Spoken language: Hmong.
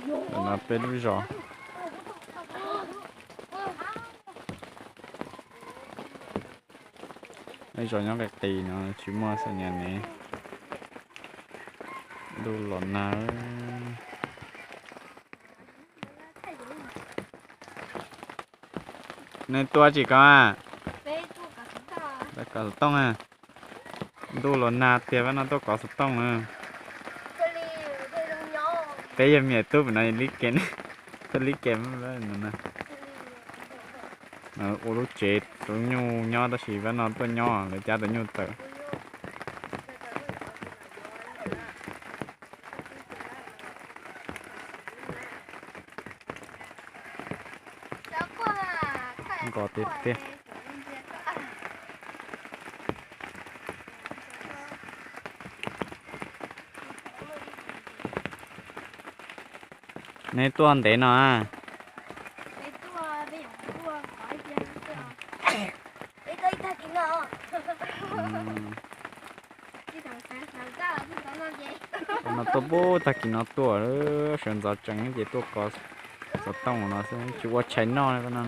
Ntawm no peb lub zos, ib zos nyob qis qis no tsis muaj xwb nyab ne. Ntuj los nag. Nej tuaj tsis kov? Kov xov tooj. Ntuj los nag tiag, peb no tuaj kov xov tooj na. Peb yog me tub pem no li ke, tuaj li ke no. Ua lub tsev tus nyuj nyob tab sis peb no tuaj nyob lawv cab tus nyuj tawm. Nkos tiag tiag. Nej tuaj ntev no a? No tuaj pub tag kis no tuaj, sawv ntxov tsees ces tuaj kov xov tooj no xwb, tsis ua tshais noj li no.